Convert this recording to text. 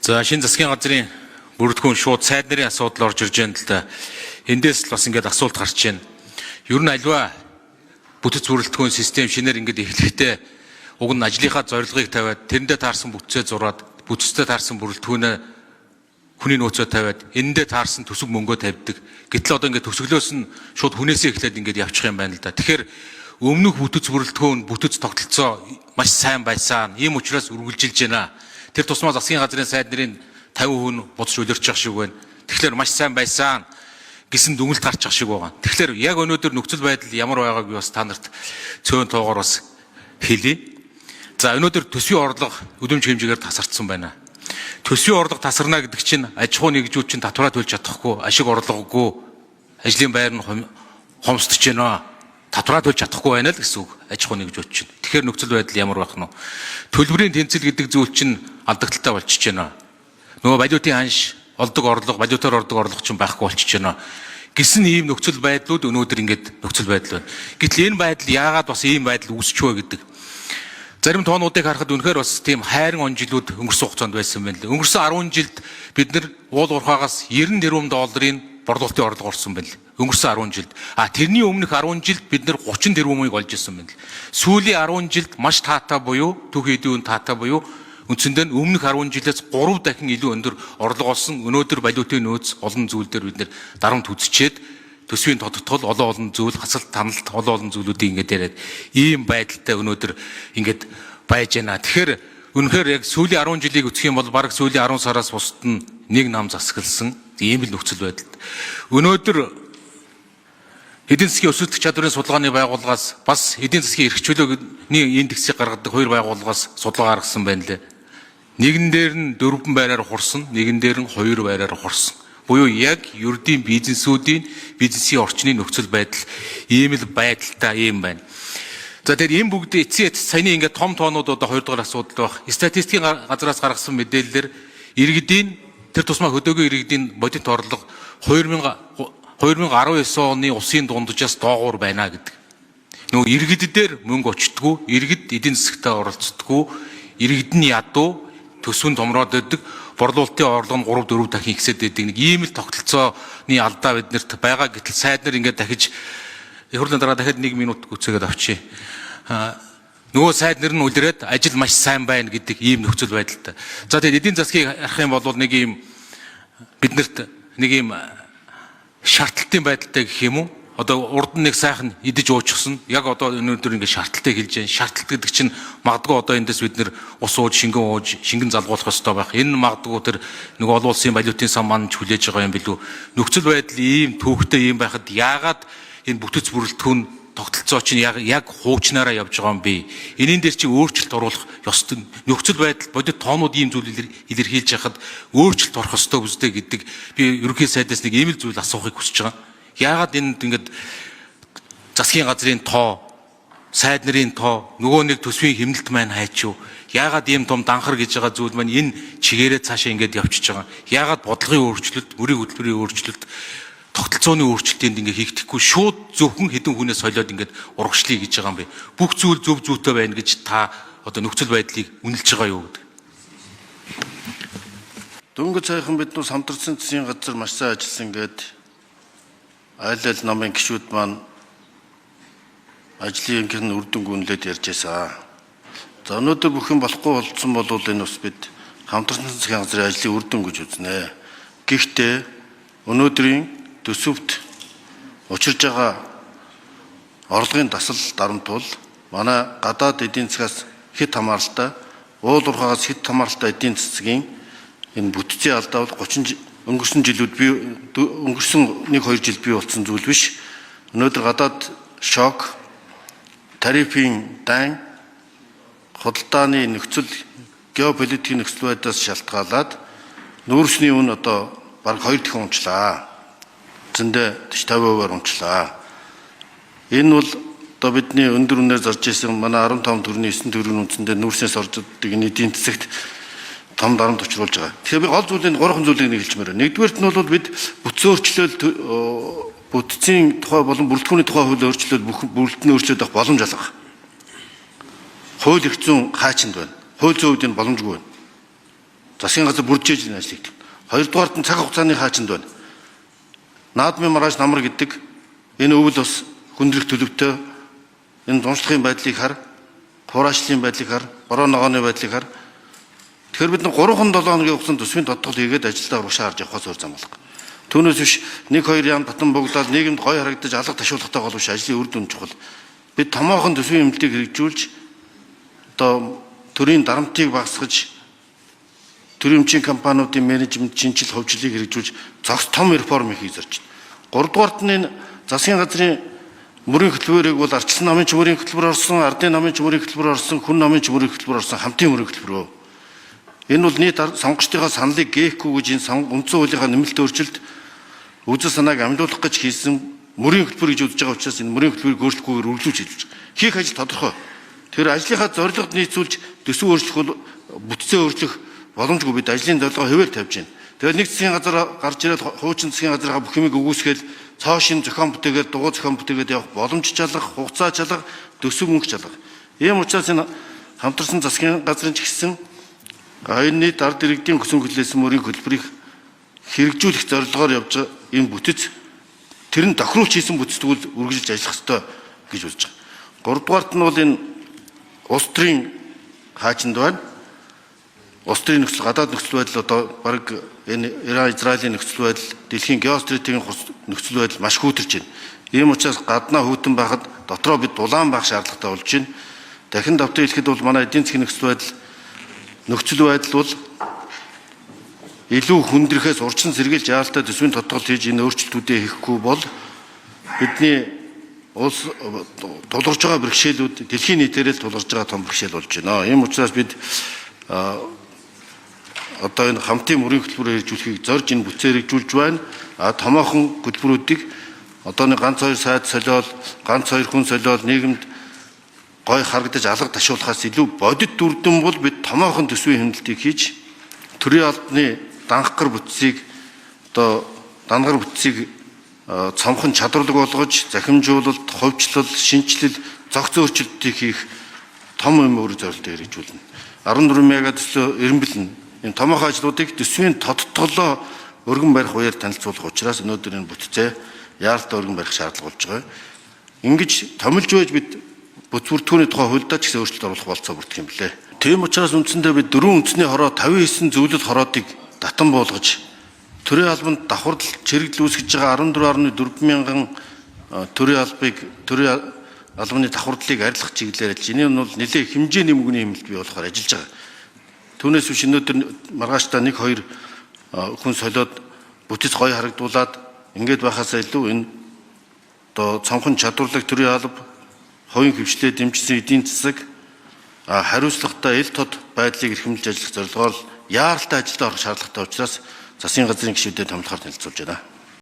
За шинэ засгийн газрын бүрэлдэхүүн шууд сайд нарын асуудал орж ирж байна л да. Эндээс л бас ингээд асуулт гарч байна. Ер нь альва бүтэц бүрэлдэхүүн систем шинээр ингээд эхлэхдээ уг нь ажлынхаа зорилгыг тавиад тэрэндээ таарсан бүтцээ зураад бүтцтэй таарсан бүрэлдэхүүнээ хүний нөөцөө тавиад энэндээ таарсан төсөв мөнгөө тавьдаг. Гэтэл одоо ингээд төсөглөөс нь шууд хүнээсээ эхлээд ингээд явчих юм байна л да. Тэгэхээр өмнөх бүтэц бүрэлдэхүүн бүтэц тогтолцоо маш сайн байсан. Ийм учраас үргэлжилж байна. Тэр тусмаа засгийн газрын сайд нарын 50 хүн буцаж үлэрч явах шиг байна. Тэгэхээр маш сайн байсан гэсэн дүгнэлт гарч явах шиг байгаа. Тэгэхээр яг өнөөдөр нөхцөл байдал ямар байгааг би бас та нарт цөөн тоогоор бас хэлье. За өнөөдөр төсвийн орлого өдөмж хэмжээгээр тасарчсан байна. Төсвийн орлого тасарна гэдэг чинь аж ахуй нэгжүүд чинь татвараа төлж чадахгүй, ашиг орлогогүй, ажлын байр нь хомсдож байна. Татвараа төлж чадахгүй байна л гэсэн үг аж ахуй нэгжүүд чинь. Тэгэхээр нөхцөл байдал ямар байх нь вэ? Төлбөрийн тэнцэл гэдэг зүйл чинь алдагдaltaй болчихж байна. Нөгөө валютын ханш, олдог орлого, валютаар ордог орлого чинь байхгүй болчихж байна гэсэн ийм нөхцөл байдлууд өнөөдөр ингээд нөхцөл байдал байна. Гэтэл энэ байдал яагаад бас ийм байдал үүсч вэ гэдэг. Зарим тоонуудыг харахад үнэхээр бас тийм хайран он жилүүд өнгөрсөн хугацаанд байсан байна лээ. Өнгөрсөн 10 жилд бид нар уул уурхаагаас 90 тэрбум долларын борлуулалтын орлого орсон байна лээ. Өнгөрсөн 10 жилд. А тэрний өмнөх 10 жилд бид нар 30 тэрбумыг олж ирсэн байна лээ. Сүүлийн 10 жилд маш таатай буюу түүхий эдийн үн таатай буюу үндсэндээ өмнөх 10 жилээс 3 дахин илүү өндөр орлого олсон. Өнөөдөр валютын нөөц олон зүйл дээр бид нар дарамт үзчихэд төсвийн тодтгол олон олон зүйл хасалт таналт олон олон зүйлүүдийг ингээд яриад ийм байдалтай өнөөдөр ингээд байж байна. Тэгэхээр үнэхээр яг сүүлийн 10 жилийг үзэх юм бол бараг сүүлийн 10 сараас бусд нь нэг нам засагласан ийм л нөхцөл байдалд. Өнөөдөр эдийн засгийн өсөлтөх чадварын судалгааны байгууллагаас бас эдийн засгийн эрх чөлөөний индексийг гаргадаг хоёр байгууллагаас судалгаа гаргасан байна лээ. Нэгэн дээр нь 4 байраар хурсан, нэгэн дээр нь 2 байраар хурсан. Буюу яг ердийн бизнесүүдийн бизнесийн орчны нөхцөл байдал ийм л байдалтай юм байна. За тэгэхээр энэ бүгд эцсийн эц саяны ингээд том тоонууд одоо хоёр дахь асуудал байх. Статистикийн газраас гаргасан мэдээллээр иргэдийн тэр тусмаа хөдөөгөө иргэдийн бодит орлого 2019 оны улсын дунджаас доогуур байна гэдэг. Нөгөө иргэд дээр мөнгө очдгоо, иргэд эдийн засагтаа оролцдоггүй, иргэд нь ядуу, төсвөн томроод байдаг, борлуулалтын орлого нь 3 4 дахин ихсээд байдаг. Нэг ийм л тогтолцооны алдаа биднэрт байгаа. Гэтэл сайд нар ингээд дахиж их хурлын дараа дахиад 1 минут гүцээгээд авчи. Нөгөө сайд нар нь үлрээд ажил маш сайн байна гэдэг ийм нөхцөл байдалтай. За тэгээд эдийн засгийг харах юм бол нэг ийм биднэрт нэг ийм шартлалтын байдалтай гэх юм уу? Одоо урд нь нэг сайхан идэж уучсан. Яг одоо өнөөдөр ингээд шартлалтай хэлж байна. Шартлалт гэдэг чинь магадгүй одоо эндээс бид нэр ус ууж, шингэн ууж, шингэн залгуулах ёстой байх. Энэ нь магадгүй тэр нэг олон улсын валютын сан маань ч хүлээж байгаа юм билүү. Нөхцөл байдал ийм түүхтэй ийм байхад яагаад энэ бүтэц бүрэлдэхүүн тогтолцоо чинь яг хуучнаараа явж байгаа юм бэ? Энийн дээр чи өөрчлөлт оруулах ёстой. Нөхцөл байдал бодит тоонууд ийм зүйл илэрхийлж яхад өөрчлөлт орох ёстой үстэй гэдэг би ерөнхий сайдаас нэг ийм л зүйл асуухыг хүсэж байгаа. Яагаад энд ингээд засгийн газрын тоо, сайд нарын тоо, нөгөө нэг төсвийн хэмнэлт маань хайчив. Яагаад ийм том данхар гэж байгаа зүйл маань энэ чигээрээ цаашаа ингээд явчихж байгаа. Яагаад бодлогын өөрчлөлт, мөрийн хөтөлбөрийн өөрчлөлт, тогтолцооны өөрчлөлтөнд ингээ хийгдэхгүй шууд зөвхөн хэдэн хүнээс солиод ингээд урагшлая гэж байгаа юм бэ? Бүх зүйл зөв зүйтэй байна гэж та одоо нөхцөл байдлыг үнэлж байгаа юу гэдэг. Дөнгөж саяхан бид нар самтарсан засгийн газар маш сайн ажилласан гээд аль аль намын гишүүд маань ажлын ингэн үр дүнг үнэлээд ярьж байсан. За өнөөдөр бүх юм болохгүй болцсон бол энэ бас бид хамтарсан засгийн газрын ажлын үр дүн гэж үзнэ. Гэхдээ өнөөдрийн төсөвт учирж байгаа орлогын дасал дарамт бол манай гадаад эдийн засгаас хэд хамааралтай, уул уурхаагаас хэд хамааралтай эдийн засгийн энэ бүтцийн алдаа бол 30 өнгөрсөн жилүүд би өнгөрсөн 1 2 жил бий болсон зүйл биш. Өнөөдөр гадаад шок, тарифын дайн, худалдааны нөхцөл, геополитикийн нөхцөл байдлаас шалтгаалаад нүүрсний үн одоо бараг 2 дахин унчлаа. Зөндөө 50%-аар унчлаа. Энэ бол одоо бидний өндөр үнээр зарж исэн манай 15 төгрөгийн 9 төгрөгийн үндсэндээ нүүрснээс орж ирдэг энэ эдийн засагт том дарамт учруулж байгаа. Тэгэхээр би гол зүйлийн гурван зүйлийг нэг хэлчмээр байна. Нэгдүгээрт нь бол бид бүтцэн өөрчлөлт, бүтцийн тухай болон бүрэлдэхүүний тухай хууль өөрчлөлт, бүх бүрэлдэхүүний өөрчлөлт авах боломж алга. Хууль эрх зүйн хаачинд байна. Хууль зүйн үед энэ боломжгүй байна. Засгийн газар бүржээж энэ ажлыг. Хоёрдугаарт нь цаг хугацааны хаачинд байна. Наадмын маргааш намар гэдэг энэ өвөл бас хүндрэх төлөвтэй энэ дуншлагын байдлыг хар, хураашлийн байдлыг хар, бороо ногооны байдлыг хар. Тэгэхээр бид нар 3-7 хоногийн хугацаанд төсвийн тодтол хийгээд ажилдаа урагшаа харж явахаас өөр зам алга. Түүнээс биш 1 2 яам татан бугдаал нийгэмд гой харагдаж алга ташуулгатай гол биш ажлын үр дүн чухал. Бид томоохон төсвийн хэмнэлтийг хэрэгжүүлж одоо төрийн дарамтыг багасгаж төрийн өмчийн компаниудын менежмент шинжил хөгжлийг хэрэгжүүлж зогс том реформ хийх зорж байна. Гуравдугаарт нь энэ засгийн газрын мөрийн хөтөлбөрийг бол арчилсан намын ч мөрийн хөтөлбөр орсон, ардын намын ч мөрийн хөтөлбөр орсон, хүн намын ч мөрийн хөтөлбөр орсон, хамтын мөрийн хөтөлбөр. Энэ бол нийт сонгогчдынхаа саналыг гээхгүй гэж энэ үндсэн хуулийнхаа нэмэлт өөрчлөлт үзэл санааг амжуулах гэж хийсэн мөрийн хөтөлбөр гэж үзэж байгаа учраас энэ мөрийн хөтөлбөрийг өөрчлөхгүйгээр үргэлжлүүлж хийж байгаа. Хийх ажил тодорхой. Тэр ажлынхаа зорилгод нийцүүлж төсөв өөрчлөх бол бүтцээ өөрчлөх боломжгүй, бид ажлын зорилгоо хэвээр тавьж байна. Тэгэл нэг засгийн газар гарч ирээд хуучин засгийн газрынхаа бүх юмыг өгөөсгөөл цоо шин зохион бүтээгээд дугуй зохион бүтээгээд явах боломж чалга, хугацаа чалга, төсөв мөнгө чалга. Ийм учраас энэ хамтарсан засгийн газрын ч гэсэн энэ нийт ард иргэдийн хүсэн хүлээсэн мөрийн хөтөлбөрийг хэрэгжүүлэх зорилгоор явж байгаа энэ бүтэц тэр нь тохируулж хийсэн бүтцдгүүл үргэлжилж ажиллах ёстой гэж үзэж байгаа. Гуравдугаарт нь бол энэ улс төрийн хаачинд байна. Улс төрийн нөхцөл, гадаад нөхцөл байдал одоо бараг энэ Иран Израилийн нөхцөл байдал, дэлхийн геостратегийн нөхцөл байдал маш хүүтэрч байна. Ийм учраас гаднаа хүйтэн байхад дотроо бид дулаан байх шаардлагатай болж байна. Дахин давтан хэлэхэд бол манай эдийн засгийн нөхцөл байдал бол илүү хүндрэхээс урьдчилан сэргийлж яалтай төсвийн тодтгол хийж энэ өөрчлөлтүүдээ хийхгүй бол бидний улс тулгарч байгаа бэрхшээлүүд дэлхийн нийтээр л тулгарч байгаа том бэрхшээл болж байна. Ийм учраас бид одоо энэ хамтын мөрийн хөтөлбөрөөр хэрэгжүүлэхийг зорж энэ бүтцээр хэрэгжүүлж байна. А томоохон хөтөлбөрүүдийг одоо нэг ганц хоёр сайд солиол, ганц хоёр хүн солиол нийгэмд гой харагдаж алга ташуулахаас илүү бодит үр дүн бол бид томоохон төсвийн хэмнэлтийг хийж төрийн албаны данхгар бүтцийг одоо дангар бүтцийг цомхон чадварлаг болгож захимжуулалт, хувьчлал, шинэчлэл, зохиц өөрчлөлтийг хийх том юм өөр зорилттой хэрэгжүүлнэ. 14 мега төслөө эренбэлнэ. Энэ томоохон ажлуудыг төсвийн тодтголоо өргөн барих үеэр танилцуулах учраас өнөөдөр энэ бүтцээ яаралтай өргөн барих шаардлага болж байгаа. Ингэж томилж байж бид бүц бүртгүүний тухай хуульдаа ч гэсэн өөрчлөлт оруулах болцоо бүрдэх юм билээ. Тийм учраас үндсэндээ бид дөрвөн үндэсний хороо 59 зөвлөл хороодыг татан буулгаж төрийн албанд давхардал чирэгдэл үүсгэж байгаа 14.4 мянган төрийн албыг төрийн албаны давхардлыг арилгах чиглэлээр ажиллаж. Энэ нь бол нэлээд хэмжээний мөнгөний хэмнэлт бий болохоор ажиллаж байгаа. Түүнээс биш өнөөдөр маргаашдаа 1 2 хүн солиод бүтэц гоё харагдуулаад ингээд байхаасаа илүү энэ одоо цонхон чадварлаг төрийн алба, хувийн хвшлээ дэмжсэн эдийн засаг, хариуцлагатай эл тод байдлыг эрхэмлж ажиллах зорилгоор яаралтай ажилдаа орох шаардлагатай учраас засгийн газрын гишүүдэд томилохоор танилцуулж байна.